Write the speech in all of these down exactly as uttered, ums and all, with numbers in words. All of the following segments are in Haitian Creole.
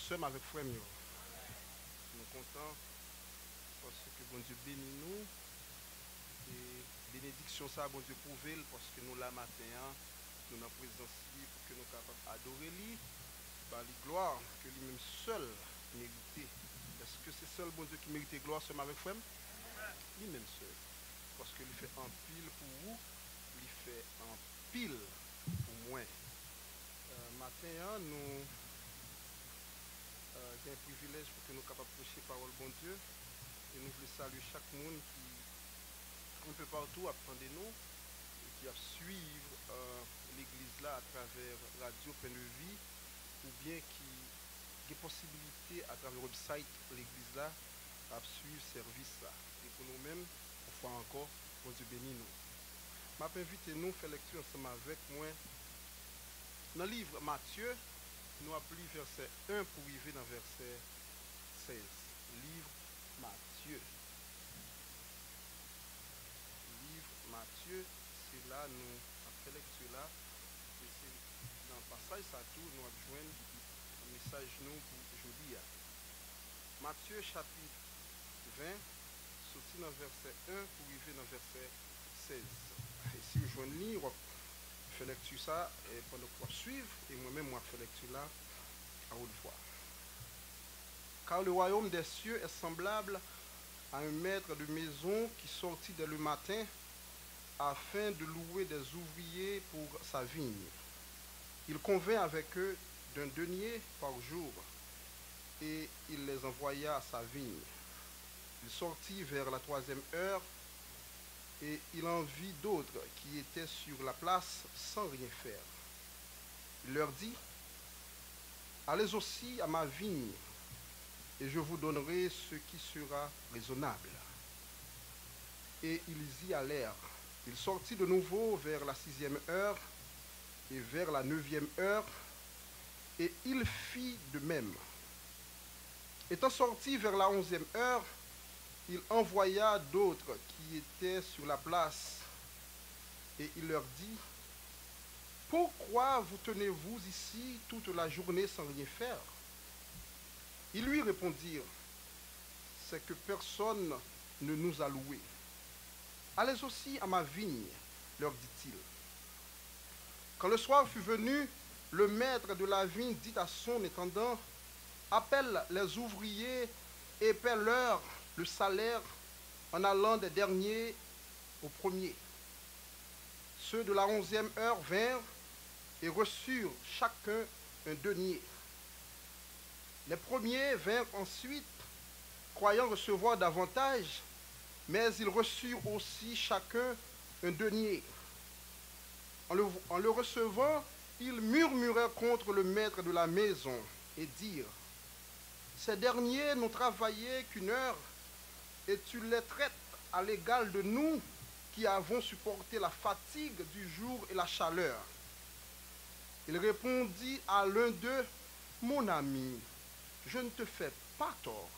Sè m avèk frè m yo, nou kontan paske Bondye beni nou. E benediksyon sa a, Bondye pwouve l paske nou la maten an, nou nan prezans li pou ke nou kapab adore li, ba li glwa ke li menm sèl merite. Èske se sèl Bondye ki merite glwa, sè m avèk frè m? Li menm sèl. Paske li fè anpil pou ou, li fè anpil pou mwen. Euh, maten an, nou euh, gen privilèj pou ke nou kapab preche pawòl Bondye. E nou vle salye chak moun ki enpe patou ap tande nou e ki ap swiv euh, legliz la atravè radyo Pen de Vi oubyen ki gen posibilite atravè website legliz la ap swiv sèvis la. E pou nou menm, yon fwa ankò, Bondye beni nou. M ap envite nou fè lèkti ansanm avèk mwen nan liv Matye. Nou ap li vèsè en pou rive nan vèsè sèz. Liv Matye. Liv Matye, se la nou ap fè lèkti la. E se nan pasaj sa tou nou ap jwenn mesaj nou pou jodi a. Matye chapit ven, soti nan vèsè en pou rive nan vèsè sèz. E si w jwenn li, w ap fè lèkti sa e pandan ke w ap swiv, e mwen menm, mwen ap fè lèkti la à haute voix. Car le royaume des cieux est semblable à un maître de maison qui sortit dès le matin afin de louer des ouvriers pour sa vigne. Il convint avec eux d'un denier par jour, et il les envoya à sa vigne. Il sortit vers la troisième heure, et il en vit d'autres qui étaient sur la place sans rien faire. Il leur dit, Allez aussi à ma vigne, et je vous donnerai ce qui sera raisonnable. Et ils y allèrent. Il sortit de nouveau vers la sixième heure et vers la neuvième heure, et il fit de même. Étant sorti vers la onzième heure, il envoya d'autres qui étaient sur la place, et il leur dit, Pourquoi vous tenez-vous ici toute la journée sans rien faire? Ils lui répondirent, C'est que personne ne nous a loués. Allez aussi à ma vigne, leur dit-il. Quand le soir fut venu, le maître de la vigne dit à son intendant, Appelle les ouvriers et paie-leur le salaire en allant des derniers aux premiers. Ceux de la onzième heure vinrent et reçurent chacun un denier. Les premiers vinrent ensuite, croyant recevoir davantage, mais ils reçurent aussi chacun un denier. En le, en le recevant, ils murmurèrent contre le maître de la maison et dirent, Ces derniers n'ont travaillé qu'une heure, et tu les traites à l'égal de nous qui avons supporté la fatigue du jour et la chaleur. Il répondit à l'un d'eux, Mon ami, je ne te fais pas tort.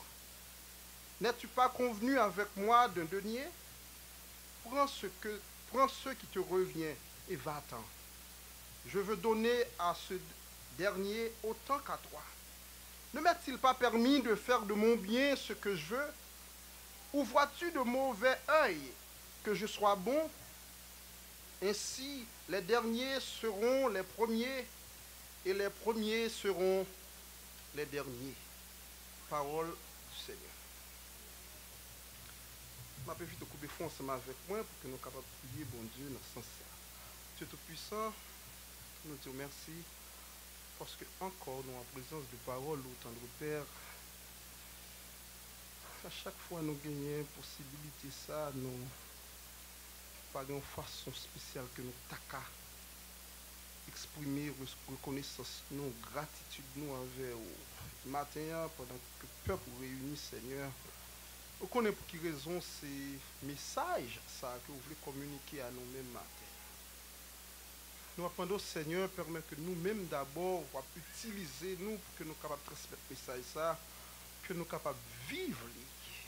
N'as-tu pas convenu avec moi d'un denier? Prends ce que, prends ce qui te revient et va-t'en. Je veux donner à ce dernier autant qu'à toi. Ne m'est-il pas permis de faire de mon bien ce que je veux? Ou vois-tu de mauvais œil que je sois bon? Ainsi, les derniers seront les premiers, et les premiers seront les derniers. Pawòl du Seigneur. M ap envite w koube fwon ansanm avèk mwen pou ke nou kapab priye Bondye nan sans sa. Dye Toupwisan, nou di w mèsi paske ankò nou an prezans de pawòl ou, tendre Père. A chak fwa nou genyen posibilite sa, nou pa gen yon fason espesyal ke nou ta ka eksprime re-, rekonesans nou, gratitid nou anvè ou. Maten an, pandan ke pèp ou reyini, Senyè, ou konnen pou ki rezon se mesaj sa a ke ou vle kominike a nou menm maten an. Nou ap mande w, Senyè, pèmèt ke nou menm dabò, w ap itilize nou pou ke nou kapab transmèt mesaj sa a, ke nou kapab viv li.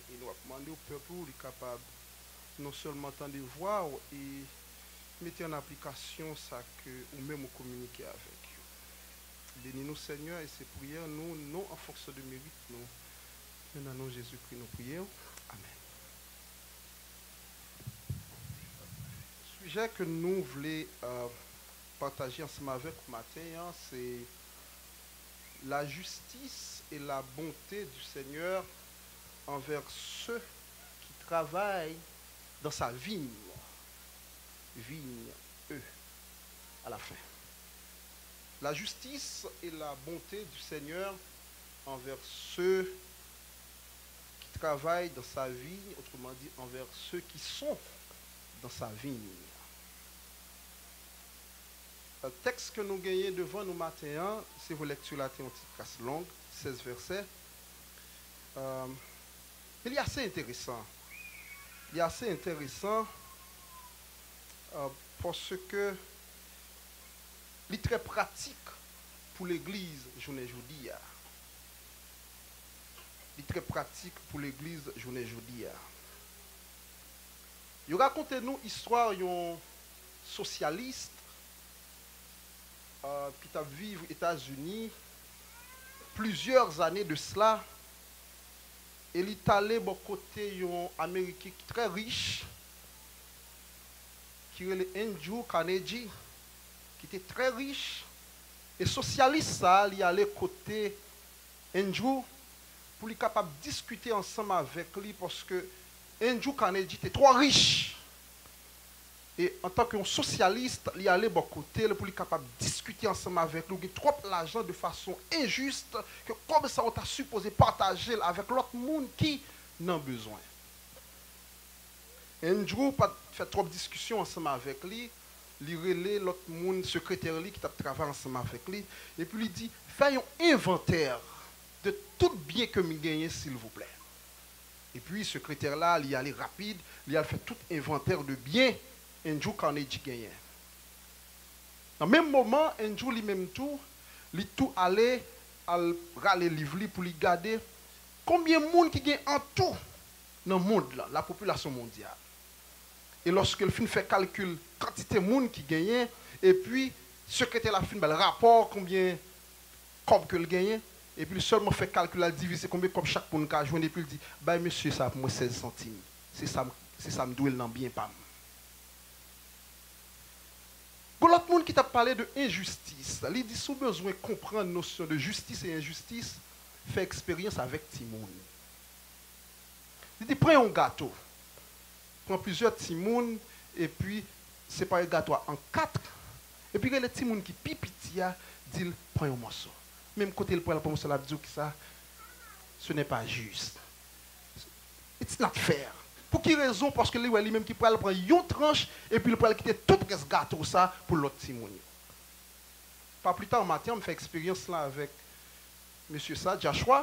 E nou ap mande w, pèp ou, li kapab non sèlman tande vwa w e mete an aplikasyon sa ke ou menm ou kominike avèk yo. Beni nou, Senyè, e se priyè nou, non an fonksyon de merit nou. Men nan non Jezikri nou priye w. Amèn. Sijè ke nou vle, euh, pataje ansanm avèk ou maten an, se la justice et la bonté du Seigneur envers ceux qui travaillent dans sa vigne. Vigne, E, à la fin. La justice et la bonté du Seigneur envers ceux qui travaillent dans sa vigne, autrement dit, envers ceux qui sont dans sa vigne. Euh, tèks ke nou genyen devan nou maten an, se vre lèkti la te yon ti kras long, sèz vèsè. Euh, men li ase enteresan. Li ase enteresan, euh, paske li trè pratik pou legliz jounen jodi a. Li trè pratik pou legliz jounen jodi a. Yo rakonte nou istwa yon sosyalis, euh, ki t ap viv Etazini plizyè zane de sela, e li t ale bò kote yon Ameriken ki trè rich, ki rele Andrew Carnegie, ki te trè rich, e sosyalis sa a, li ale kote Andrew pou li kapab diskite ansanm avèk li, paske Andrew Carnegie te twò rich. E antanke yon sosyalis, li ale bò kote l pou li kapab diskite ansanm avèk li. Ou gen twòp lajan de fason enjis, ke kòb sa ou ta sipoze pataje l avèk lòt moun ki nan bezwen. Andrew pa t fè twòp diskisyon ansanm avèk li. Li rele lòt moun, sekretè li ki t ap travay ansanm avèk li, epi li di, fè yon envantè de tout byen ke m genyen, silvouplè. Epi sekretè la, li ale rapid, li al fè tout envantè de byen Andrew Carnegie genyen. Nan menm moman, Andrew li menm tou, li tou ale al rale liv li pou li gade konbyen moun ki gen an tou nan mond lan, la popilasyon mondyal. E lòske l fin fè kalkil kantite moun ki genyen, epi sekretè la fin ba l rapò konbyen kòb ke l genyen, epi l sèlman fè kalkil la, l divize konbyen kòb chak moun ka jwenn, epi l di, bay mesye sa pou mwen sèz santim. Se sa m, se sa m dwe l nan byen pa m. Gon lòt moun ki t ap pale de enjistis. Li di, si w bezwen konprann nosyon de jistis e enjistis, fè eksperyans avèk timoun. Li di, pran yon gato. Pran plizyè timoun, epi separe gato a an kat, epi rele timoun ki pi piti a, di l, pran yon mòso. Menm kote l pral pran mòso, l ap di w kisa, ce n'est pas juste. It's not fair. Pou ki rezon? Paske li wè li menm ki pral pran yon tranch, epi l pral kite tout rès gato sa pou lòt timoun yo. Pa pli ta maten an, m fè eksperyans lan avèk mesye sa, Joshua,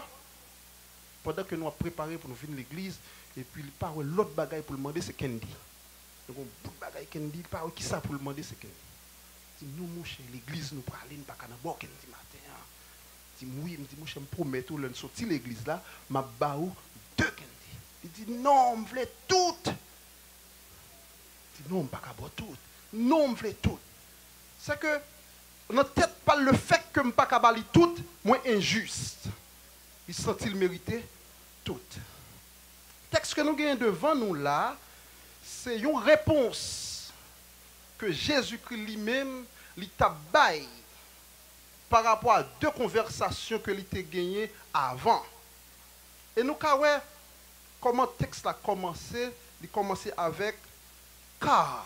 pandan ke nou ap prepare pou nou vin legliz, epi li pa wè lòt bagay pou l mande, se candy. Li gon bout bagay candy, li pa wè kisa pou l mande, se candy. Di, non, monchè, legliz nou prale, n pa ka nan bò candy maten an. Di m, wi, m di, monchè, m pwomèt ou, lè n soti legliz la, m ap ba ou de candy. Li di, non, m vle tout. Di, non, m pa ka ba w tout. Non, m vle tout. Se ke nan tèt pa l, lefètke m pa ka ba li tout, mwen enjis. Li santi l merite tout. Tèks ke nou genyen devan nou la, se yon repons ke Jezikri li menm, li t ap bay pa rapò a de konvèsasyon ke li te genyen avan. E nou ka wè kòman tèks la kòmanse, li kòmanse avèk car.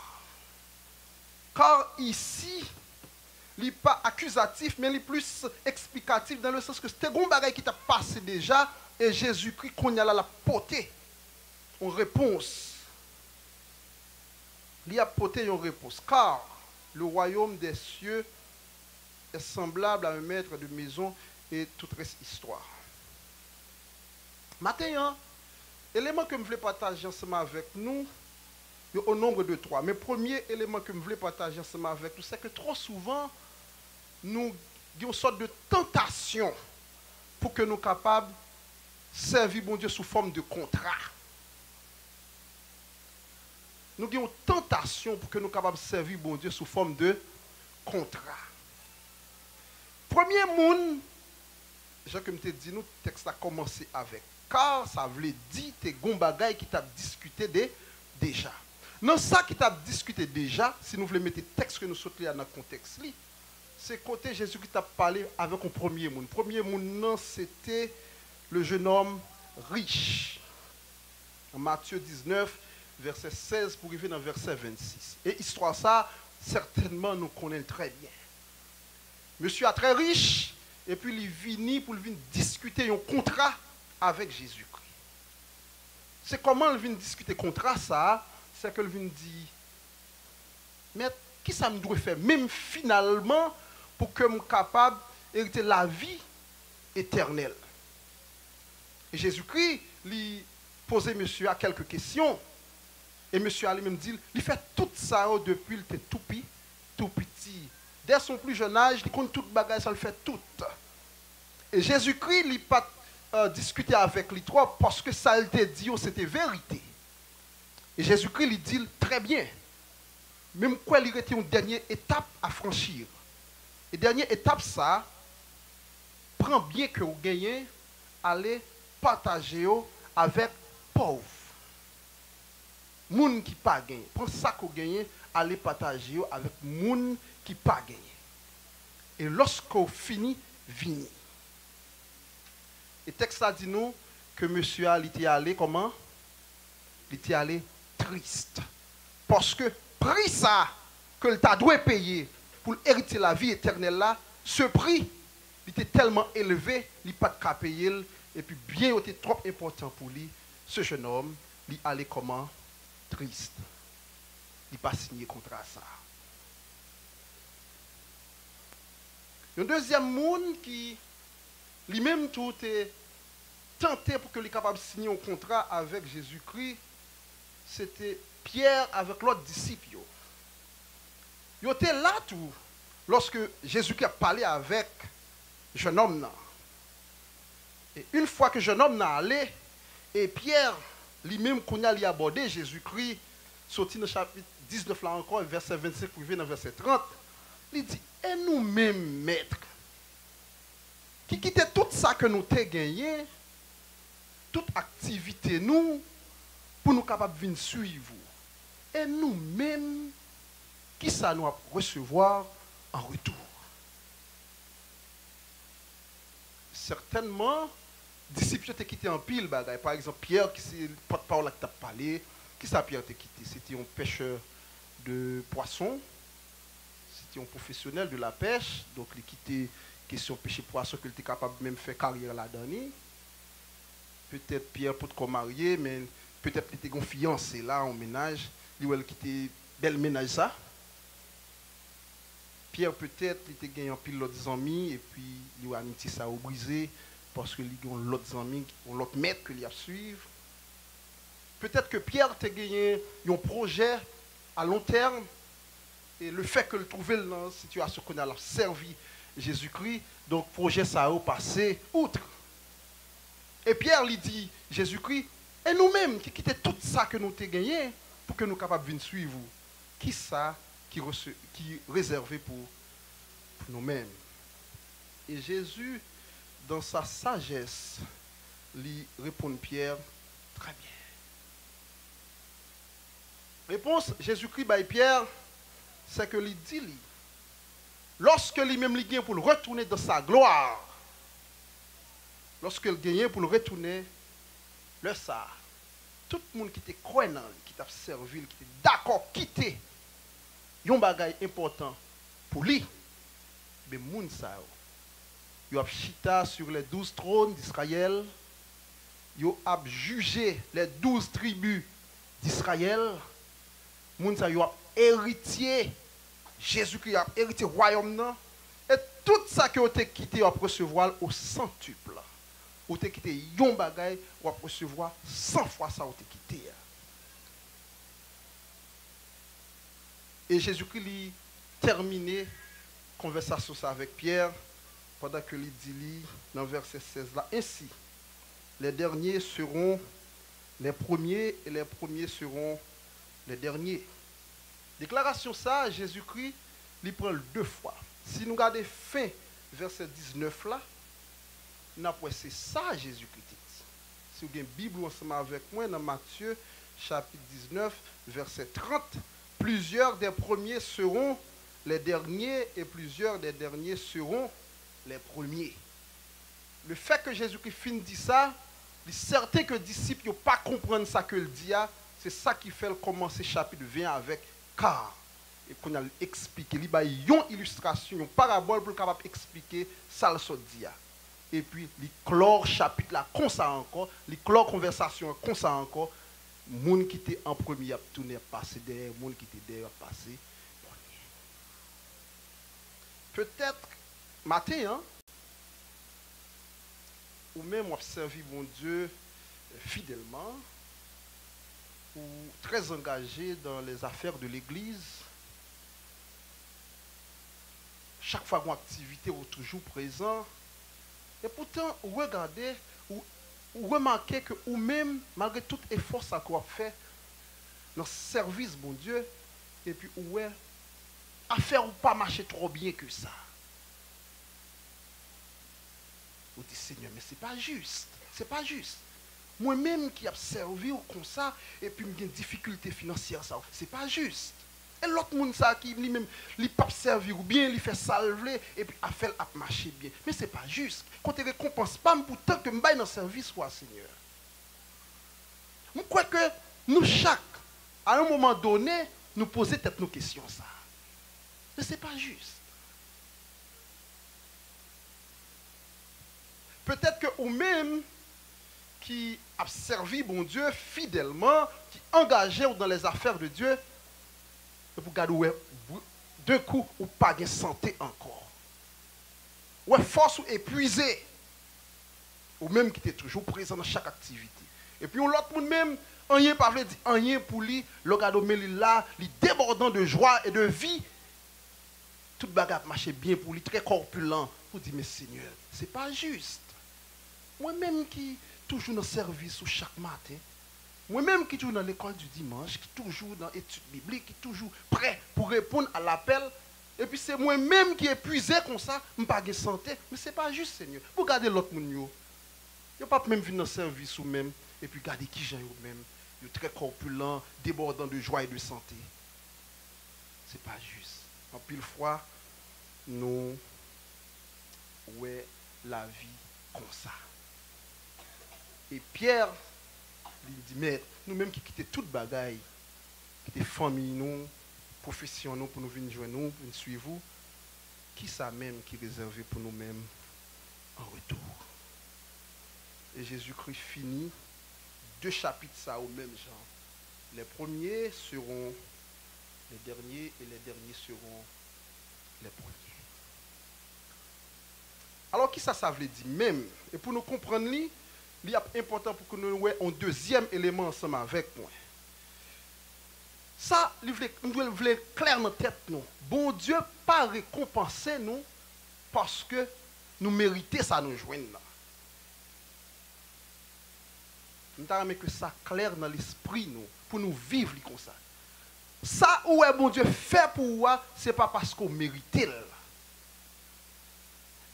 Car isi, li pa akizatif, men li plis eksplikatif, dans le sens que te gon bagay ki t ap pase deja, e Jezikri kounye a la l ap pote yon repons. Li ap pote yon repons. Car le royaume des cieux est semblable à un maître de maison, et tout reste histoire. Maten an, eleman ke m vle pataje ansanm avèk nou, yo au nombre de trois. Men premye eleman ke m vle pataje ansanm avèk nou, se ke twò souvan, nou gen yon sòt de tantasyon pou ke nou kapab sèvi Bondye sou fòm de kontra. Nou gen yon tantasyon pou ke nou kapab sèvi Bondye sou fòm de kontra. Premye moun, jan ke m te di nou, tèks la kòmanse avèk kar, sa vle di te gon bagay ki t ap diskite de, deja. Nan sa ki t ap diskite deja, si nou vle mete tèks ke nou sot li a nan kontèks li, se kote Jezikri t ap pale avèk yon premye moun. Premye moun nan, se te le jeune homme riche. Nan Matye diznèf, vèsè sèz pou rive nan vèsè vennsis. E istwa sa, sètènman, nou konnen l trè byen. Mesye a trè rich, epi li vini pou l vin diskite yon kontra avèk Jezikri. Se kòman l vin diskite kontra sa a, se ke l vin di, Mèt, kisa m dwe fè menm finalman pou ke m kapab erite lavi etènèl? E Jezikri, li poze mesye a kèlke kesyon. E mesye a li menm di l, li fè tout sa yo depi l te tou pi, tou piti. Dès son pli jèn aj, li konn tout bagay sa, l fè tout. E Jezikri, li pa t, eh, diskite avèk li twòp, paske sa l te di yo, se te verite. E Jezikri, li di l, trè byen. Men m kwè li rete yon dènye etap a franchi. E dènye etap sa, pran byen ke w genyen, ale pataje yo avèk pòv. Moun ki pa genyen. Pran sa ke w genyen, ale pataje yo avèk moun ki pa genyen. E lòske w fini, vini. E tèks la di nou ke mesye a, li te ale kòman? Li te ale tris. Paske pri sa ke l ta dwe peye pou l eritye lavi etènèl la, se pri, li te tèlman elve, li pa t ka peye l, epi byen yo te twòp enpòtan pou li. Ce jeune homme, li ale kòman? Tris. Li pa sinye kontra sa. Yon dezyèm moun ki, li menm tou, te tante pou ke li kapab sinye yon kontra avèk Jezikri, se te Pyè avèk lòt disip yo. Yo te la tou lòske Jezikri ap pale avèk jennonm nan. E yon fwa ke jennonm nan ale, e Pyè, li menm, kounye a, li abòde Jezikri, soti nan chapit diznèf la ankò, vèsè vennsenk rive nan vèsè trant, li di, E nou menm, Mèt, ki kite tout sa ke nou te genyen, tout aktivite nou, pou nou kapab vin swiv ou. E nou menm, kisa nou ap resevwa an retou? Sètènman, disip yo te kite anpil bagay. Pa egzanp, Pyè, ki se pòtpawòl la ki t ap pale, kisa Pyè te kite? Se te yon pechè de pwason, se te yon pwofesyonèl de la pèch, donk li kite kesyon peche pwason ke l te kapab menm fè karyè ladan li. Petèt Pyè potko marye, men petèt li te gon fiyanse la, yon mennaj, li wè l kite bèl mennaj sa. Pyè petèt li te gen anpil lòt zanmi, epi li wè amitye sa yo brize, paske li gen yon lòt zanmi, yon lòt mèt ke li ap swiv. Petèt ke Pyè te genyen yon pwojè a lon tèm, e lefètke l twouve l nan sitiyasyon kounye a l ap sèvi Jezikri, donk pwojè sa yo pase out. E Pyè li di Jezikri, E nou menm ki kite tout sa ke nou te genyen pou ke nou kapab vin swiv ou, kisa ki rese-, ki rezève pou, pou nou menm? E Jezi, dans sa sagesse, li reponn Pyè, Trè byen. Repons Jezikri bay Pyè, se ke li di li, lòske li menm li gen pou l retounen dans sa gloire, lòske l genyen pou l retounen lè sa a, tout moun ki te kwè nan li, ki t ap sèvi l, ki te dakò kite yon bagay enpòtan pou li, men moun sa yo, yo ap chita sur les douze trônes d'Israël, yo ap jije les douze tribus d'Israël, moun sa yo ap eritye Jezikri, yo ap eritye wayòm nan, e tout sa ke yo te kite, yo ap resevwa l au centuple. Ou te kite yon bagay, w ap resevwa san fwa sa ou te kite a. E Jezikri, li tèmine konvèsasyon sa avèk Pyè, pandan ke li di li nan vèsè sèz la, Ainsi, les derniers seront les premiers et les premiers seront les derniers. Deklarasyon sa a, Jezikri, li pran l de fwa. Si nou gade fen vèsè diznèf la, n ap wè se sa Jezikri te di. Si w gen Bib ou ansanm avèk mwen nan Matye chapit diznèf, vèsè trant, plusieurs des premiers seront les derniers et plusieurs des derniers seront les premiers. Le fait que Jezikri fin di sa, li sèten ke disip yo pa konprann sa ke l di a, se sa ki fè l kòmanse chapit ven avèk car. E kounye a, l eksplike, li bay yon ilistrasyon, yon parabòl pou l kapab eksplike sa l sot di a. Epi, li klò chapit la konsa ankò, li klò konvèsasyon an konsa ankò, moun ki te an premye ap tounen ap pase dèyè, moun ki te dèyè ap pase premye. Petèt, maten an, ou menm w ap sèvi Bondye fidèlman, ou très engagé dans les affaires de l'église, chak fwa gen aktivite ou toujou prezan, e poutan ou regade, ou, ou remake ke ou menm, malgre tout efò sa ke w ap fè nan sèvis Bondye, epi ou wè afè ou pa mache twò byen ke sa. Ou di, Senyè, men se pa jis. Se pa jis. Mwen menm ki ap sèvi w konsa, epi m gen difikilte finansyè sa, se pa jis. E lòt moun sa ki li menm, li p ap sèvi w byen, li fè sa l vle, epi afè l ap mache byen. Men se pa jis. Kote rekonpans pa m pou tan ke m bay nan sèvis ou a, Senyè? M kwè ke nou chak, a yon moman done, nou poze tèt nou kesyon sa. Men se pa jis. Petèt ke ou menm ki ap sèvi Bondye fidèlman, ki angaje w dans les affaires de Dieu, epi w gade w wè, br-, d'un coup, ou pa gen sante ankò. Ou wè fòs ou epwize. Ou menm ki te toujou prezan nan chak aktivite. Epi yon lòt moun menm, anyen pa vle di anyen pou li, lè w gade w men li la, li debòdan de jwa e de vi. Tout bagay ap mache byen pou li, trè kòpilan. Ou di, men Senyè, se pa jis. Mwen menm ki toujou nan sèvis ou chak maten, mwen menm ki toujou nan lekòl di dimanch, ki toujou nan etid biblik, ki toujou prè pou reponn a lapèl, epi se mwen menm ki epwize konsa, m pa gen sante, men se pa jis, Senyè. Pou gade lòt moun yo, yo p ap menm vin nan sèvis ou menm, epi gade kijan yo menm, yo trè kòpilan, debòdan de jwa e de sante. Se pa jis. Anpil fwa, nou wè lavi konsa. E Pyè, li di, Mèt, nou menm ki kite tout bagay, kite fanmi nou, pwofesyon nou pou nou vin jwenn ou, vin swiv ou, kisa menm ki rezève pou nou menm an retou? E Jezikri fini de chapit sa yo menm jan. Les premiers seront les derniers et les derniers seront les premiers. Alò, kisa sa vle di menm? E pou nou konprann li, li ap enpòtan pou ke nou wè yon dezyèm eleman ansanm avèk mwen. Sa, li vle, nou dwe vle klè nan tèt nou. Bondye pa rekonpanse nou paske nou merite sa nou jwenn nan. M ta renmen ke sa klè nan lespri nou, pou nou viv li konsa. Sa ou wè Bondye fè pou ou a, se pa paske w merite l.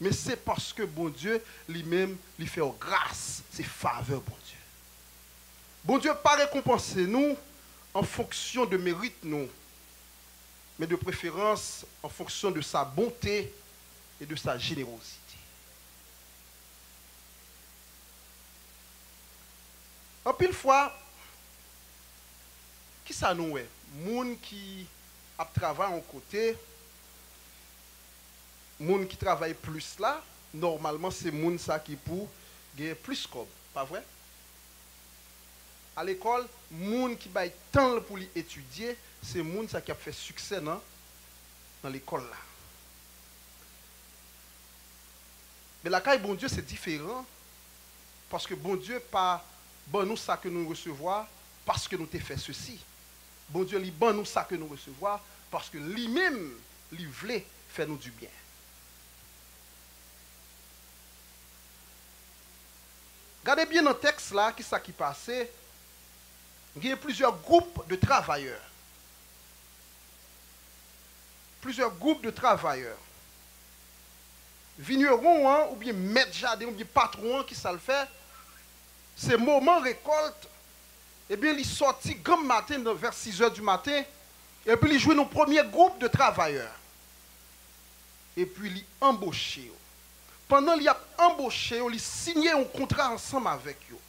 Men se paske Bondye, li menm, li fè w gras. Se favè Bondye. Bondye pa rekonpanse nou an fonksyon de merit nou, men de preferans an fonksyon de sa bonte e de sa jenerozite. Anpil fwa, kisa nou wè? Moun ki ap travay yon kote, moun ki travay plis la, nòmalman se moun sa ki pou gen plis kòb, pa vre? A lekòl, moun ki bay tan l pou li etidye, se moun sa ki ap fè siksè nan, nan lekòl la. Men lakay Bondye, se diferan, paske Bondye pa ban nou sa ke nou resevwa paske nou te fè sesi. Bondye, li ban nou sa ke nou resevwa paske li menm, li vle fè nou dibyen. Gade byen nan tèks la, kisa ki pase. Gen plizyè gwoup de travayè. Plizyè gwoup de travayè. Vineron an, oubyen mèt jaden, oubyen patwon an, ki sa l fè? Se moman rekòlt, ebyen, li sòti granm maten, nan vè sizè di maten, epi li jwenn yon premye gwoup de travayè. Epi li anboche yo. Pandan li ap anboche yo, li siyen yon kontra ansanm avèk yo.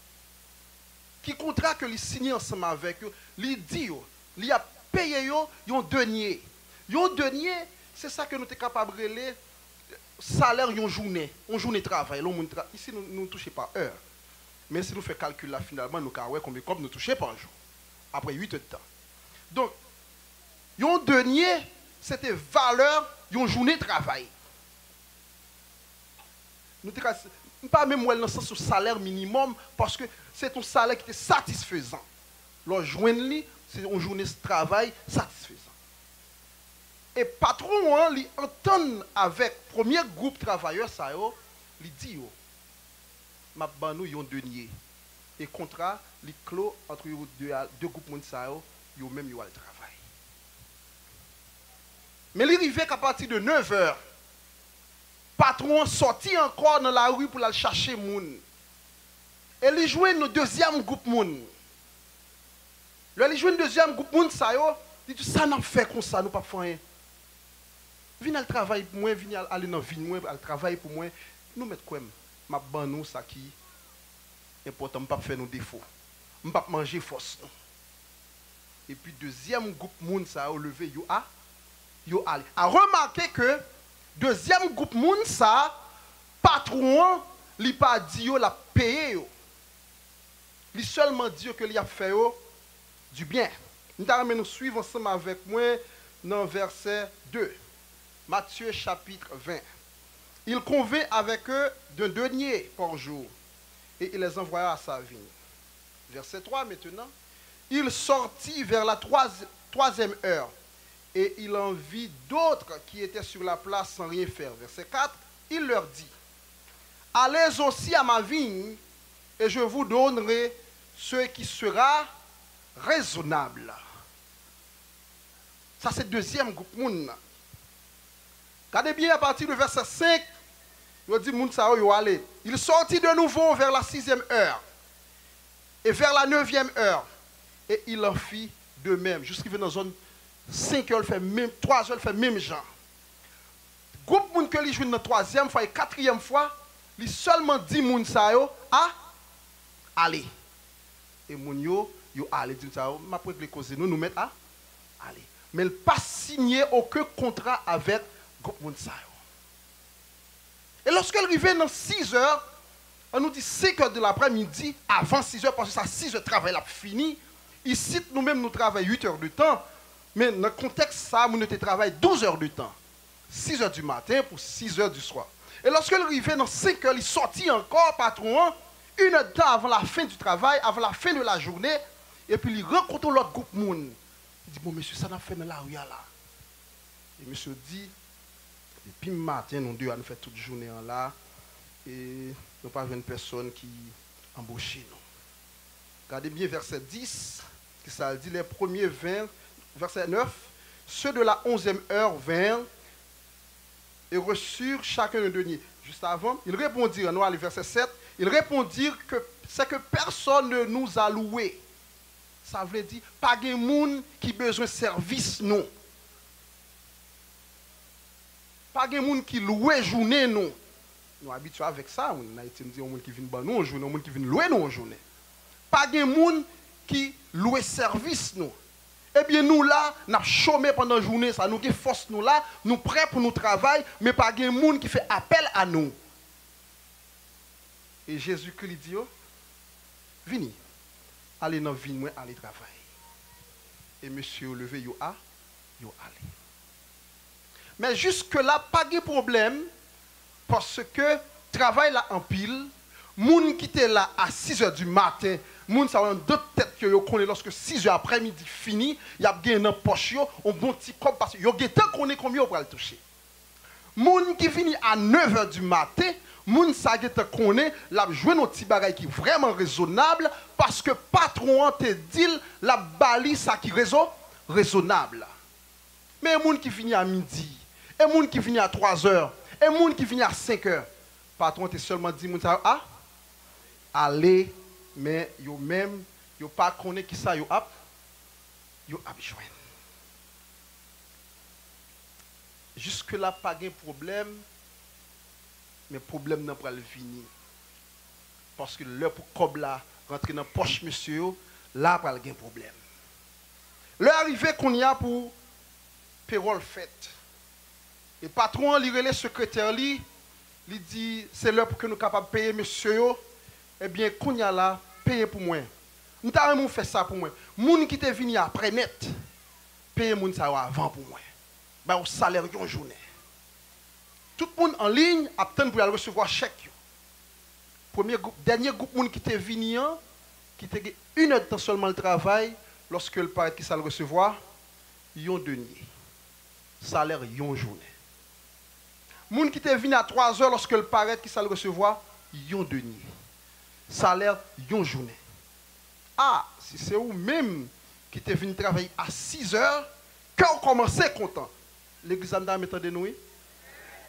Ki kontra ke li siyen ansanm avèk yo? Li di yo, li ap peye yo yon denye. Yon denye, se sa ke nou te kapab rele salè yon jounen, yon jounen travay. Lè yon moun tra-, isi nou, nou touche pa è. Men si nou fè kalkil la, finalman, nou ka wè konbyen kòb nou touche pa jou, apre uit è de tan. Donk, yon denye, se te valè yon jounen travay. Nou te ka, m pa menm wè l nan sans yon salè minimòm, paske se t yon salè ki te satisfezan. Lè w jwenn li, se yon jounen travay satisfezan. E patwon an, li antann avèk premye gwoup travayè sa yo, li di yo, "M ap ban nou yon denye." E kontra, li klo ant yo de, de gwoup moun sa yo, yo menm yo al travay. Men li rive k'apati de nevè, patwon an sòti ankò nan lari pou l al chache moun. E li jwenn yon dezyèm gwoup moun. Lè li jwenn dezyèm gwoup moun sa yo, li di, "Sa n ap fè konsa, nou p ap fè anyen. Vin al travay pou mwen, vin al, ale nan vin mwen, al travay pou mwen. Nou mèt kwè m, m ap ban nou sa ki enpòtan, m p ap fè nou defo. M p ap manje fòs nou." Epi dezyèm gwoup moun sa yo leve, yo a, yo ale. A remake ke dezyèm gwoup moun sa, patwon an, li pa di yo l ap peye yo. Li sèlman di yo ke li ap fè yo du bien. M ta renmen nou swiv ansanm avèk mwen nan vèsè de. Matthieu chapitre vingt. Il convint avec eux d'un denier par jour, et il les envoya à sa vigne. Verset trois maintenant. Il sortit vers la trois-, troisième heure, et il en vit d'autres qui étaient sur la place sans rien faire. Verset quatre. Il leur dit, "Allez aussi à ma vigne, et je vous donnerai ce qui sera raisonnable." Sa se dezyèm gwoup moun nan. Gade byen, apati de vèsè senk, yo di moun sa yo, yo ale. Il sortit de nouveau vers la sixième heure et vers la neuvième heure, et il en fit de même. Jis rive nan zòn senk è, l fè menm, twa è, l fè menm jan. Gwoup moun ke li jwenn nan twazyèm fwa e katriyèm fwa, li sèlman di moun sa yo, a, ale. E moun yo, yo ale, di moun sa yo, "M ap regle koze nou, nou mèt a, ale." Men l pa siyen okenn kontra avèk gwoup moun sa yo. E lòske l rive nan sizè, an nou di senk è de laprèmidi, avan sizè, paske sa sizè travay la ap fini, isit nou menm nou travay uit è de tan, men nan kontèks sa, moun yo te travay douz è de tan. Sizè di maten pou sizè di swa. E lòske l rive nan senk è, li sòti ankò, patwon an, inèdtan avan lafen di travay, avan lafen de lajounen, epi li rankontre lòt gwoup moun. Li di, "Bon, mesye, sa n ap fè nan lari a la?" E mesye di, "Depi maten, nou de a, nou fè tout jounen an la, e nou pa jwenn pèsonn ki anboche nou." Gade byen vèsè dis, ki sa l di, les premiers vinrent, verset neuf, ceux de la onzième heure vinrent et reçurent chacun un denier. Juste avant, ils répondirent, nou ale vèsè sèt, ils répondirent que c'est que personne ne nous a loués. Sa vle di, pa gen moun ki bezwen sèvis nou. Pa gen moun ki lwe jounen nou. Nou abitye avèk sa, moun, nan Ayiti, m di yon moun ki vin ban nou yon jounen, yon moun ki vin lwe nou yon jounen. Pa gen moun ki lwe sèvis nou. Ebyen, nou la, n ap chome pandan jounen sa, nou gen fòs nou la, nou prè pou nou travay, men pa gen moun ki fè apèl a nou. E Jezikri li di yo, "Vini, ale nan vin mwen, ale travay." E mesye yo leve, yo a, yo ale. Men jiske la, pa gen pwoblèm, paske travay la anpil. Moun ki te la a sizè di maten, moun sa yo anndan tèt yo, yo konnen lòske sizè aprèmidi fini, y ap gen nan pòch yo yon bon ti kòb, paske yo gentan konnen konbyen yo pral touche. Moun ki vini a nevè di maten, moun sa gentan konnen l ap jwenn yon ti bagay ki vrèman rezonab, paske patwon an te di l l ap ba li sa ki rezo-, rezonab. Men e moun ki vini a midi, e moun ki vini a twazè, E moun ki vini a senk è, patwon te sèlman di moun sa yo a ale, men yo menm, yo pa konnen kisa yo ap, yo ap jwenn. Jiske la pa gen pwoblèm, men pwoblèm nan pral vini. Paske lè pou kòb la rantre nan pòch mesye yo, la pral gen pwoblèm. Lè a rive kounye a pou pewòl fèt. E patwon an, li rele sekretè li, li di, se lè pou ke nou kapab peye mesye yo. Ebyen, kounye a la, peye pou mwen. M ta renmen w fè sa pou mwen. Moun ki te vini apre nèt, peye moun sa yo avan pou mwen. Ba yo salè yon jounen. Tout moun an liy ap tann pou y al resevwa chèk yo. Premye gwoup, dènye gwoup moun ki te vini an, ki te gen inèdtan sèlman l travay, lòske l parèt, kisa l resevwa? Yon denye. Salè yon jounen. Moun ki te vini a twazè, lòske l parèt, kisa l resevwa? Yon denye. Salè yon jounen. A, si se ou menm ki te vin travay a sizè, kè w kòmanse kontan. Legliz la, m ta renmen tande nou, wi.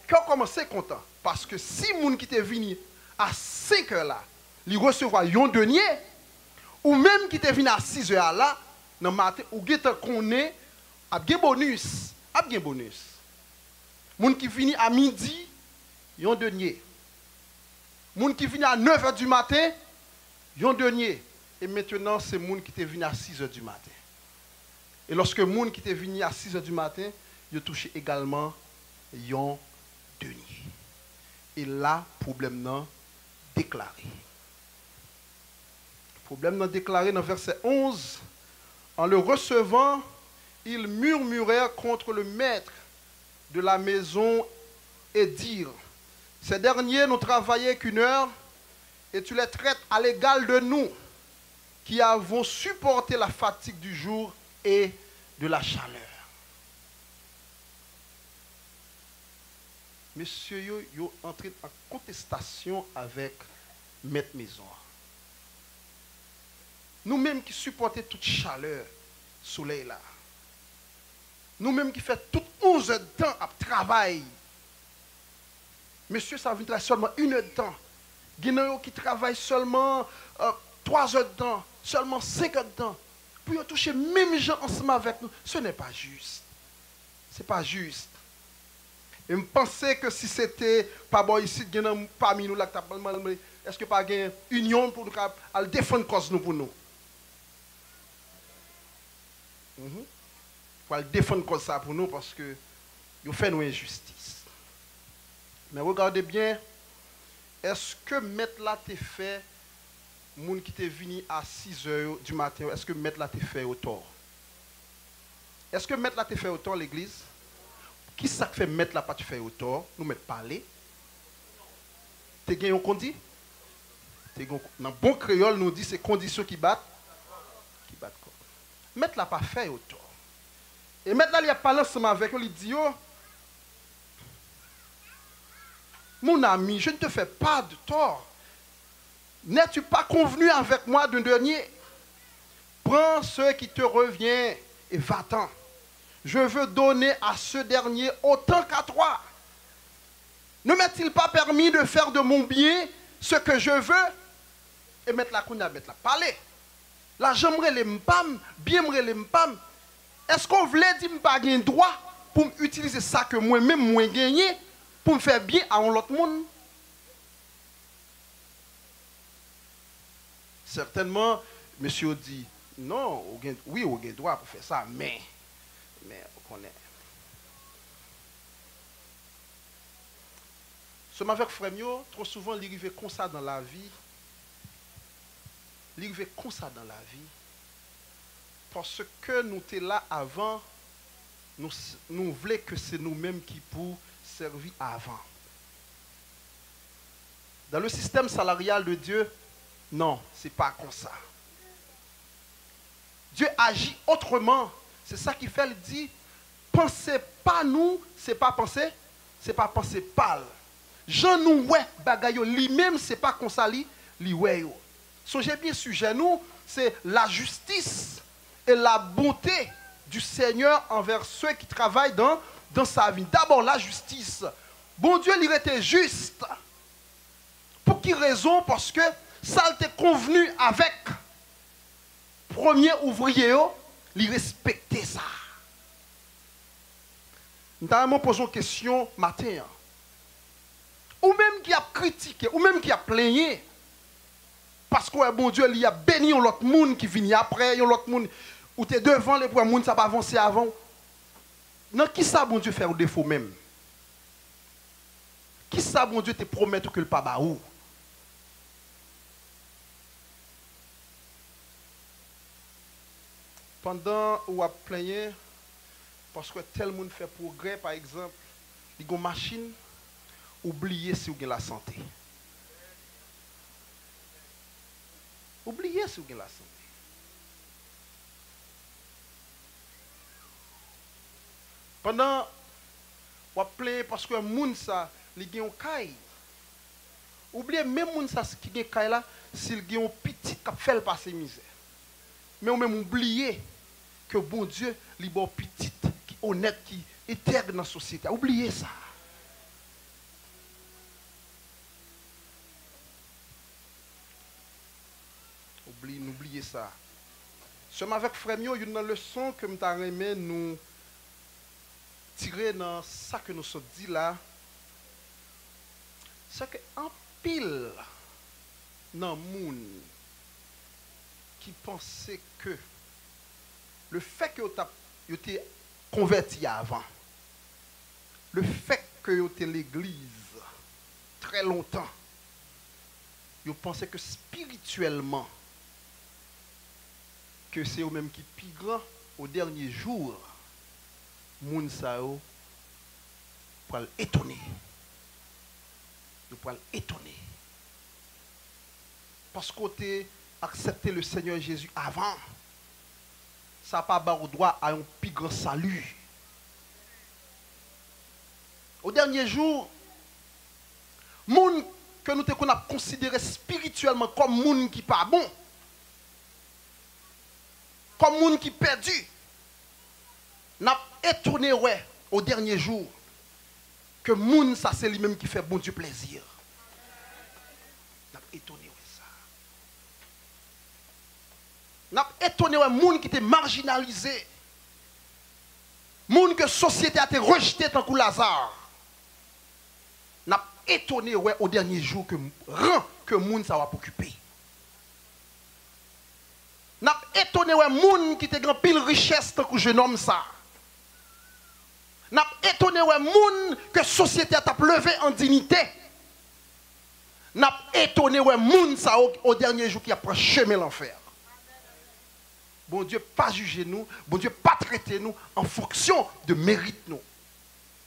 Kè w kòmanse kontan. Paske si moun ki te vini a senk è la, li resevwa yon denye, ou menm ki te vini a sizè a la, nan maten, ou gentan konnen ap gen bonis. Ap gen bonis. Moun ki vini a midi, yon denye. Moun ki vini a nèf è di maten, yon denye. E mentenan, se moun ki te vini a sis è di maten. E lòske moun ki te vini a sis è di maten, yo touche egalman yon denye. E la, pwoblèm nan deklare. Pwoblèm nan deklare nan vèsè onz, en le recevant, ils murmurèrent contre le maître de la maison et dirent, ces derniers n'ont travaillé qu'une heure, et tu les traites à l'égal de nous, qui avons supporté la fatigue du jour et de la chaleur. Mesye yo, yo antre an kontestasyon avèk mèt mezon an. Nou menm ki sipòte tout chalè solèy la, nou menm ki fè tout onz è tan ap travay, mesye sa vin travay sèlman inèdtan. Gen nan yo ki travay sèlman, euh, twa è tan, sèlman senk è tan, pou yo touche menm jan ansanm avèk nou. Ce n'est pas juste. Se pa jis. E m panse ke si se te pa bò isit, gen nan pami nou la k t ap mande, èske pa gen inyon pou nou ka al defann kòz nou pou nou? Mhm. Pou al defann kòz sa pou nou, paske yo fè nou enjistis. Men regade byen, èske mèt la te fè moun ki te vini a sis è yo, di maten yo, èske mèt la te fè yo tò? Èske mèt la te fè yo tò, legliz? Ki sa k fè mèt la pa t fè yo tò? Nou mèt pale. Te gen yon kondi? Te gen yon, nan bon kreyòl, nou di se kondisyon ki bat, ki bat kò. Mèt la pa fè yo tò. E mèt la, li ap pale ansanm avèk yo, li di yo, mon ami, je ne te fais pas de tort. N'es-tu pas convenu avec moi d'un denier? Prends ce qui te revient et va-t'en. Je veux donner à ce dernier autant qu'à toi. Ne m'est-il pas permis de faire de mon bien ce que je veux? E mèt la, kounye a, mèt la pale. Lajan m rele m pa m, byen m rele m pa m. Èske w vle di m pa gen dwa pou m itilize sa ke mwen menm mwen genyen pou m fè byen a yon lòt moun? Sètènman, mesye yo di, non, ou gen, wi, ou gen dwa pou fè sa, men, men, ou konnen. Sè m avèk frè m yo, twò souvan li rive konsa nan lavi, li rive konsa nan lavi, paske nou te la avan, nou s-, nou vle ke se nou menm ki pou sèvi avan. Dans le système salarial de Dieu, non, se pa konsa. Dieu agit autrement. Se sa ki fè l di, panse pa nou, se pa panse, se pa panse pa l. Jan nou wè bagay yo, li menm, se pa konsa li, li wè yo. Sonje byen, sijè nou, se la justice et la bonté du Seigneur envers ceux qui travaillent dans, dans sa vigne. D'abord, la justice. Bondye, li rete jis. Pou ki rezon? Paske sa l te konvni avèk premye ouvriye yo, li respekte sa. M ta renmen poze yon kesyon maten an. Ou menm ki ap kritike, ou menm ki ap plenyen, paske w wè Bondye, li ap beni yon lòt moun ki vini apre, yon lòt moun, ou te devan l, epi w wè moun sa pa avanse avan w. Nan ki sa Bondye fè w defo menm? Ki sa Bondye te pwomèt ou ke l pa ba ou? Pandan w ap plenyen, paske tèl moun fè pwogrè, pa egzanp, li gon machin, ou bliye si w gen lasante. Ou bliye si w gen lasante. Pandan w ap plenyen paske moun sa, li gen yon kay, ou bliye menm moun sa ki gen kay la, si l gen yon pitit k ap fè l pase mizè. Men ou menm ou bliye ke Bondye, li ba w pitit ki onèt, ki entèg nan sosyete a. Ou bliye sa. Oubli, nou bliye sa. Sè m avèk frè m yo, youn nan leson ke m ta renmen nou tire nan sa ke nou sot di la, se ke anpil nan moun ki panse ke le fè ke yo t ap, yo te konvèti avan, le fè ke yo te legliz trè lontan, yo panse ke espirityèlman, ke se yo menm ki pi gran, o dènye jou, moun sa yo pral etone. Yo pral etone. Paske w te aksepte le Seigneur Jésus avan, sa pa ba w dwa a yon pi gran sali. O dènye jou, moun ke nou te konn ap konsidere espirityèlman kòm moun ki pa bon, kòm moun ki pèdi, n ap etone wè o dènye jou ke moun sa se li menm ki fè Bondye plezi. N ap etone wè sa. N ap etone wè moun ki te majinalize, moun ke sosyete a te rejte tankou Laza. N ap etone wè o dènye jou ke ran ke moun sa yo ap okipe. N ap etone wè moun ki te gen anpil richès tankou jenòm sa. N ap etone wè moun ke sosyete a t ap leve an diyite. N ap etone wè moun sa yo o dènye jou ki ap pran chemen lanfè. Bondye pa jije nou, Bondye pa trete nou an fonksyon de merit nou.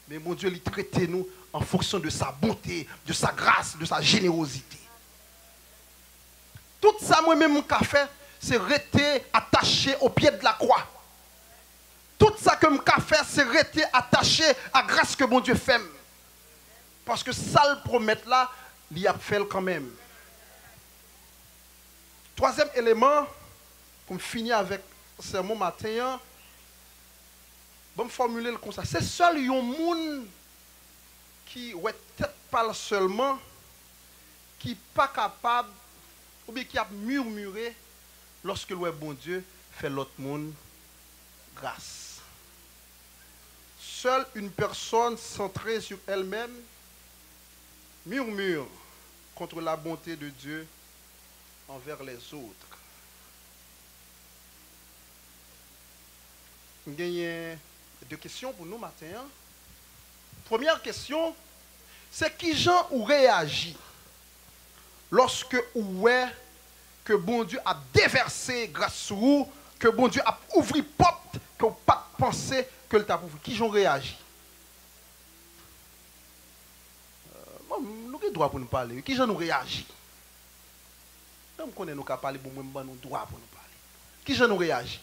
Men Bondye, li trete nou an fonksyon de sa bonte, de sa gras, de sa jenerozite. Tout sa mwen menm m ka fè, se rete atache o pye de la kwa. Tout sa ke m ka fè, se rete atache a gras ke Bondye fè m. Paske sa l pwomèt la, li ap fè l kanmenm. Twazyèm eleman, pou m fini avèk sèmon maten an, ban m fòmile l konsa. Se sèl yon moun ki wè tèt pa l sèlman, ki pa kapab, oubyen ki ap mimire lòske l wè Bondye fè lòt moun gras. Seule une personne centrée sur elle-même murmure contre la bonté de Dieu envers les autres. M genyen de kesyon pou nou maten an. Premyè kesyon, se kijan ou reyaji lòske ou wè ke Bondye ap devèse gras sou ou, ke Bondye ap ouvri pòt ke w pa t panse ke l t ap ouvri? Kijan w reyaji? Bon, nou gen dwa pou nou pale wi. Kijan nou reyaji? Lè m konnen nou ka pale, bon, mwen m ban nou dwa pou nou pale. Kijan nou reyaji?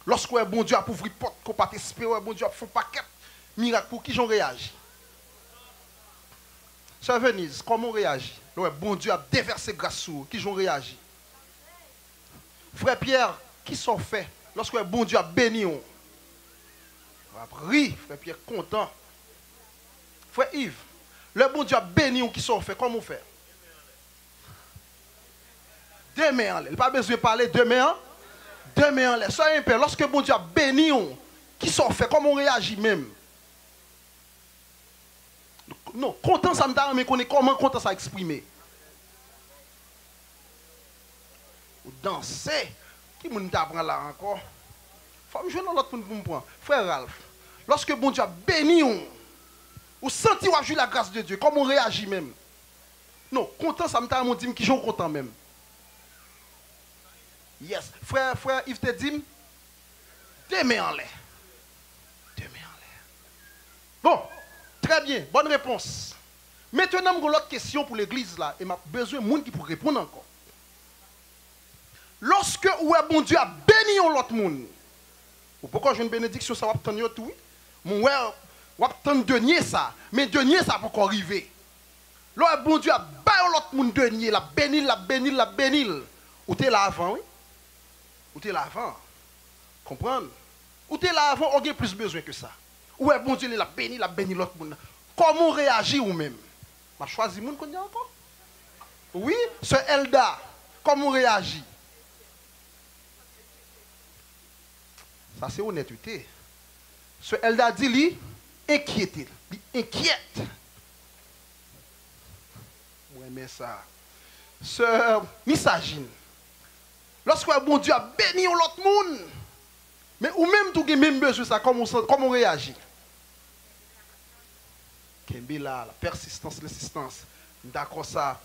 Lòske w wè Bondye ap ouvri pòt ke w pa t espere, wè Bondye ap fè yon pakèt mirak pou ou, kijan w reyaji? Sè Venise, kòman w reyaji? Lè w wè Bondye ap devèse gras sou ou, kijan w reyaji? Frè Pierre, kisa w fè lòske w wè Bondye ap beni w? W ap ri, frè Pierre kontan. Frè Yves, Lè Bondye ap beni w, kisa w fè? Kòman w fè? De men anlè. Li pa bezwen pale, de men an, de men anlè. Sè Enpè, lòske Bondye ap beni w, kisa w fè? Kòman w reyaji menm? Non, kontan sa, m ta renmen konnen kòman kontan sa eksprime. Ou danse. Ki moun m ta pran la ankò? Fò m jwenn yon lòt moun pou m pran. Frè Ralph, lòske Bondye ap beni w, ou santi w ap jwi la grâce de Dieu, kòman w reyaji menm? Non, kontan sa, m ta renmen w di m kijan w kontan menm. Yes. Frè, frè Yves te di m, de men anlè. De men anlè. Bon, trè byen, bòn repons. Mentnan, m gen lòt kesyon pou legliz la, e m ap bezwen moun ki pou reponn ankò. Lòske ou wè Bondye ap beni yon lòt moun, ou poko jwenn benediksyon sa w ap tann yo tou, wi. M wè w ap tann dènye sa, men dènye sa poko rive. Lè w wè Bondye ap bay yon lòt moun dènye, l ap beni l, l ap beni l, l ap beni l. Ou te la avan, wi. Ou te la avan. Konprann? Ou te la avan, ou gen plis bezwen ke sa. Ou wè Bondye li l ap beni, l ap beni lòt moun nan. Kòman w reyaji ou menm? M ap chwazi moun kounye a ankò. Wi, sè Elda, kòman w reyaji? Sa se onètete. Sè Elda di li enkyete, li enkyèt. Mwen renmen sa. Sè Misajin, lòske w wè Bondye ap beni yon lòt moun, men ou menm tou gen menm bezwen sa, kòman w san-, kòman w reyaji? Kenbe la, la persistance, l'insistance. M dakò sa.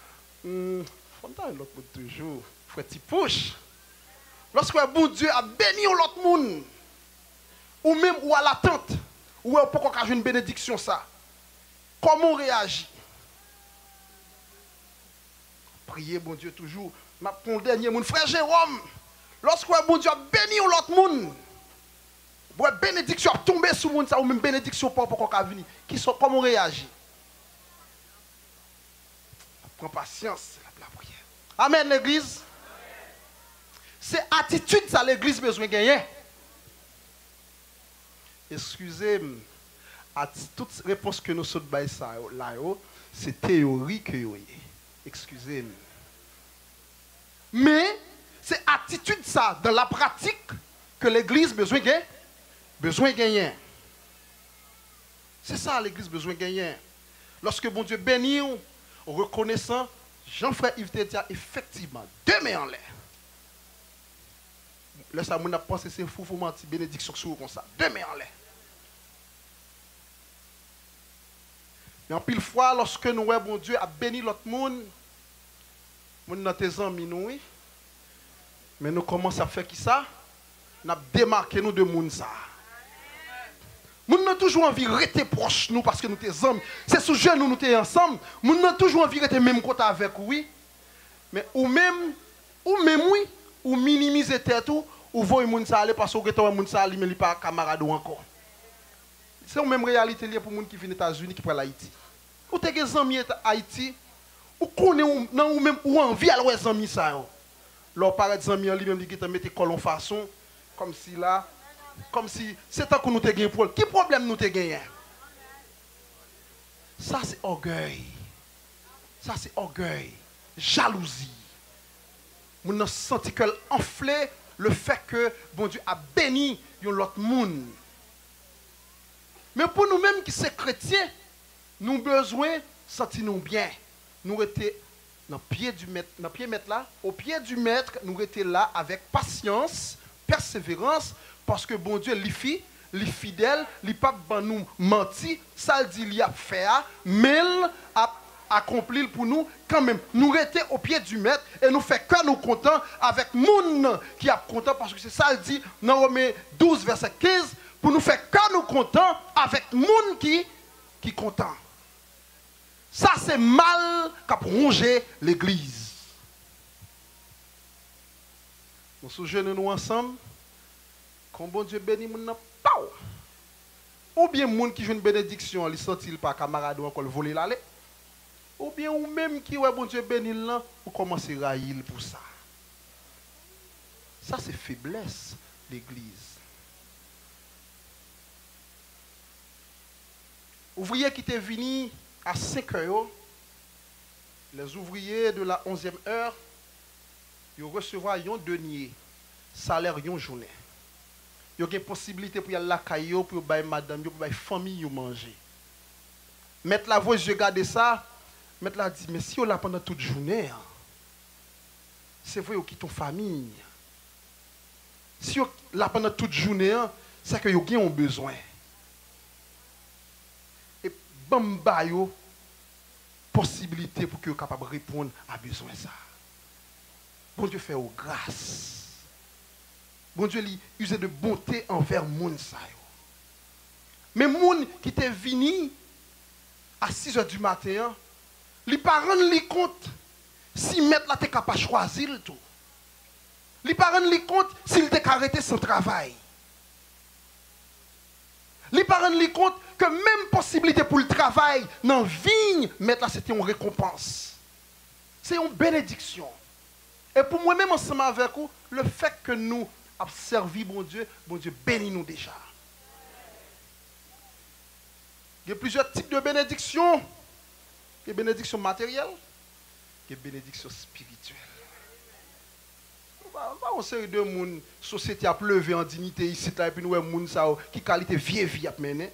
Hmm, fò m ta yon lòt moun toujou. Frè Ti Pouch. Lòske w wè Bondye ap beni yon lòt moun, ou menm ou alatant, ou wè ou poko ka jwenn benediksyon sa. Kòman w reyaji? Priye Bondye toujou. M ap pran yon dènye moun. Frè Jewòm, lòske w wè Bondye ap beni yon lòt moun, w wè benediksyon ap tonbe sou moun sa, ou menm benediksyon pa w poko ka vini. Kisa, kòman w reyaji? Pran pasyans, se la, lapriyè. Amèn, legliz. Se atitid sa legliz bezwen genyen. Eskize m, ati-, tout repons ke nou sot bay sa yo, la yo, se teyori ke yo ye. Eskize m. Men, se atitid sa, dans la pratique, ke legliz bezwen gen, bezwen genyen. Se sa legliz bezwen genyen. Lòske Bondye beni w, rekonesan, jan frè Yves te di a, efektivman, de men anlè. Lè sa, moun ap panse se foufou manti, benediksyon k sou ou konsa. De men anlè. Men anpil fwa, lòske nou wè Bondye ap beni lòt moun, moun nan te zanmi nou, wi. Men nou kòmanse ap fè kisa? N ap demake nou de moun sa a. Moun nan toujou anvi rete pwòch nou paske nou te zanmi. Se sou jenou nou te ansanm. Moun nan toujou anvi rete menm kote avèk ou, wi. Men ou menm, ou menm, wi, ou minimize tèt ou, ou voye moun sa ale paske ou gentan wè moun sa li menm li pa kamarad ou ankò. Se yon menm reyalite li ye pou moun ki vin Etazini, ki pral Ayiti. Ou te gen zanmi Eta-, Ayiti, ou konnen ou, nan ou menm, ou anvi al wè zanmi sa yo. Lè w parèt, zanmi an li menm, li gentan mete kò l yon fason, kòmsi la, kòmsi se tankou nou te gen pwob-, ki pwoblèm nou te genyen? Sa se ògèy. Sa se ògèy, jalouzi. Moun nan santi kè l anfle lefètke Bondye ap beni yon lòt moun. Men pou nou menm ki se kretyen, nou bezwen santi nou byen. Nou rete nan pye di mèt, nan pye mèt la, au pied du maître, nou rete la avèk pasyans, pèseverans, paske Bondye li fi, li fidèl, li p ap ban nou manti, sa l di li ap fè a, men l ap akonpli l pou nou kanmenm. Nou rete au pied du maître e nou fè kè nou kontan avèk moun nan ki ap kontan, paske se sa l di nan Women douz, vèsè kenz, pou nou fè kè nou kontan avèk moun ki, ki kontan. Sa se mal k ap wonje legliz. Nou sou jenou nou ansanm, kon Bondye beni moun nan, paw! Oubyen moun ki jwenn benediksyon an, li santi l pa kamarad ou ankò, l voye l ale. Oubyen ou menm ki wè Bondye beni l lan, ou kòmanse rayi l pou sa. Sa se feblès legliz. Ouvriye ki te vini A senk è yo, les ouvriers de la onzième heure, yo resevwa yon denye salè yon jounen. Yo gen posiblite pou y al lakay yo, pou yo bay madanm yo, pou bay fanmi yo manje. Mèt la voye zye gade sa, mèt la di, men si yo la pandan tout jounen an, se vre yo kite yon fanmi. Si yo la pandan tout jounen an, se ke yo gen yon bezwen. E ban m ba yo posiblite pou ke yo kapab reponn a bezwen sa. Bondye fè yo gras. Bondye li uze de bonte anvè moun sa yo. Men moun ki te vini a sis è di maten an, li pa rann li kont si mèt la te ka pa chwazi l tou. Li pa rann li kont si l te ka rete san travay. Li pa rann li kont ke menm posiblite pou l travay nan viny mèt la, se te yon rekonpans. Se yon benediksyon. E pou mwen menm ansanm avèk ou, le fèt ke nou ap sèvi Bondye, Bondye beni nou deja. Gen plizyè tip de benediksyon. Gen benediksyon materyèl, gen benediksyon espirityèl. Nou pa, nou pa yon seri de moun, sosyete ap leve an diyite isit la, epi nou wè moun sa yo, ki kalite vye vi y ap mennen.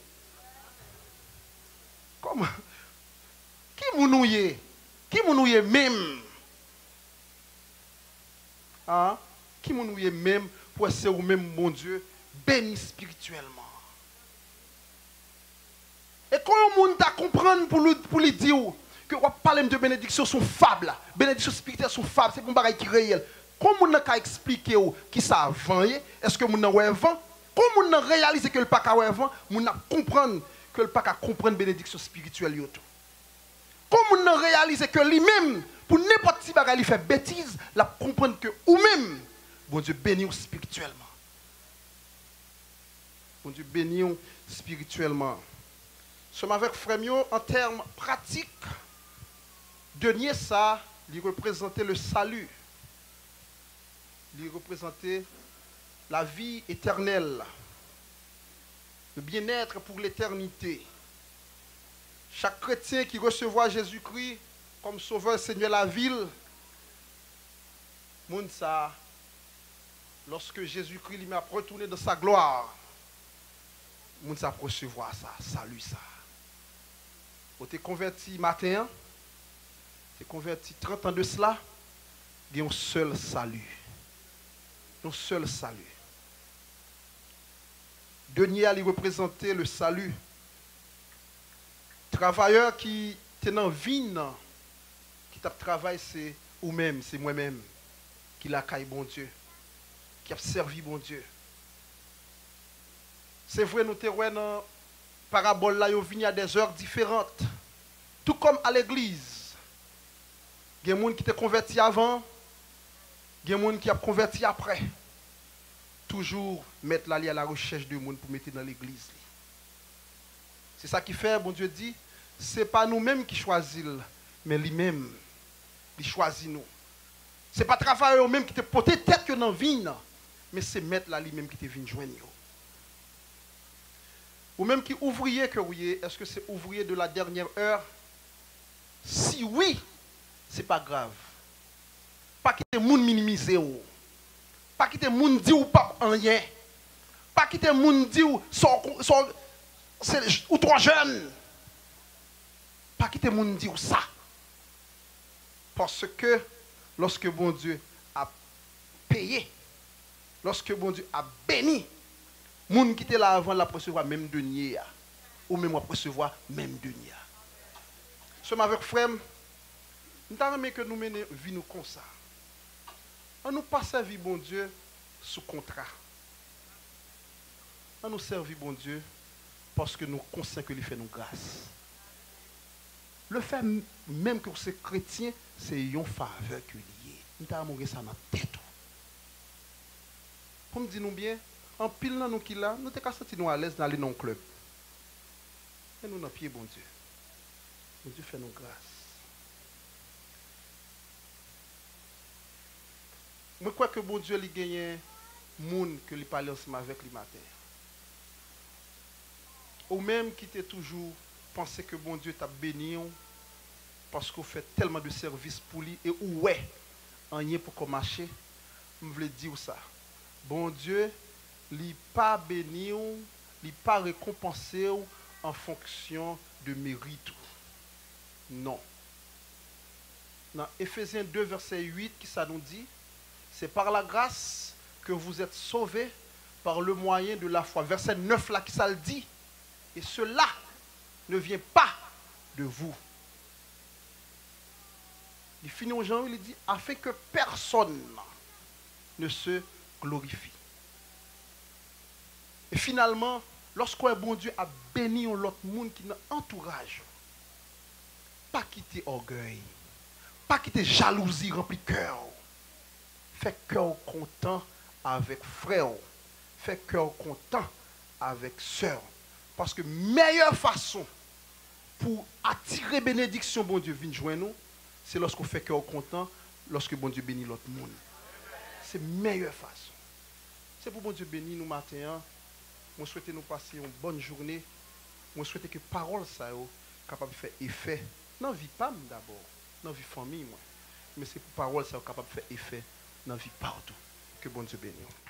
Kòman? Ki moun ou ye? Ki moun ou ye menm? A? Ki moun ou ye menm pou wè se ou menm Bondye beni espirityèlman? E kon yon moun ta konprann pou li, pou li di w ke w ap pale m de benediksyon, se yon fab la. Benediksyon espirityèl se yon fab, se pa yon bagay ki reyèl. Kon moun nan ka eksplike w ki sa van ye, èske moun nan wè van? Kon moun nan reyalize ke l pa ka wè van, moun nan ap konprann ke l pa ka konprann benediksyon espirityèl yo tou. Kon moun nan reyalize ke li menm, pou nenpòt ti bagay li fè betiz, l ap konprann ke ou menm, Bondye beni w espirityèlman. Bondye beni w espirityèlman. Sè m avèk frè m yo, an tèm pratik, denye sa, li reprezante le sali. Li reprezante lavi etènèl, le bien-être pour l'éternité. Chak kretyen ki resevwa Jezikri kòm Sovè, Senyè lavi l, moun sa a, lòske Jezikri li menm ap retounen dans sa gloire, moun sa ap resevwa sa, sali sa. Ou te konvèti maten an, te konvèti trant an de sela, gen yon sèl sali. Yon sèl sali. Denye a, li reprezante le sali. Travayè ki te nan viny nan, ki t ap travay, se ou menm, se mwen menm, ki lakay Bondye, ki ap sèvi Bondye. Se vre, nou te wè nan parabòl la, yo vini à des heures différentes. Tout comme à l'église. Gen moun ki te konvèti avan, gen moun ki ap konvèti apre. Toujou, mèt la, li à la recherche de moun pou mete nan legliz li. Se sa ki fè, Bondye di, se pa nou menm ki chwazi l, men li menm, li chwazi nou. Se pa travayè yo menm ki te pote tèt yo nan viny nan, men se mèt la li menm ki te vin jwenn yo. Ou menm ki ouvriye ke w ye, èske se ouvriye de la dernière heure? Si wi, se pa grav. Pa kite moun minimize w. Pa kite moun di w p ap anyen. Pa kite moun di w sa w, sa w, se, ou twò jèn. Pa kite moun di w sa. Paske lòske Bondye ap peye, lòske Bondye ap beni, moun ki te la avan l ap resevwa menm denye a. Ou menm w ap resevwa menm denye a. Sè m avèk frè m, m ta renmen ke nou mennen vi nou konsa. Ann nou pa sèvi Bondye sou kontra. Ann nou sèvi Bondye paske nou konsyan ke li fè nou gras. Le fè m-, menm ke w se kretyen, se yon favè ke li ye. M ta renmen w gen sa nan tèt ou. Pou m di nou byen, anpil nan nou ki la, nou te ka santi nou alèz nan ale nan yon klèb. Men nou nan pye Bondye. Bondye fè nou gras. Mwen kwè ke Bondye li genyen moun ke li pale ansanm avèk li maten an. Ou menm ki te toujou Panse ke Bondye t ap beni w paske w fè tèlman de sèvis pou li e ou wè anyen poko mache, m vle di w sa. Bondye, li pa beni w, li pa rekonpanse w an fonksyon de merit ou. Non. Nan Efezyen de, vèsè uit, ki sa nou di? C'est par la grâce que vous êtes sauvés par le moyen de la foi. Vèsè nèf la, ki sa l di? Et cela ne vient pas de vous. Li fini yon jan, wi, li di, afin que personne ne se glorifie. E finalman, lòske w wè Bondye ap beni yon lòt moun ki nan antouraj ou, pa kite ògèy, pa kite jalouzi ranpli kè w. Fè kè w kontan avèk frè w. Fè kè w kontan avèk sè w. Paske mèyè fason pou atire benediksyon Bondye vin jwenn ou, se lòske w fè kè w kontan, lòske Bondye beni lòt moun. Se mèyè fason. Se pou Bondye beni nou maten an. Mwen swete nou pase yon bòn jounen. Mwen swete ke pawòl sa yo kapab fè efè nan vi pa m dabò, nan vi fanmi mwen. Men se pou pawòl sa yo kapab fè efè nan vi pa w tou. Ke Bondye beni w.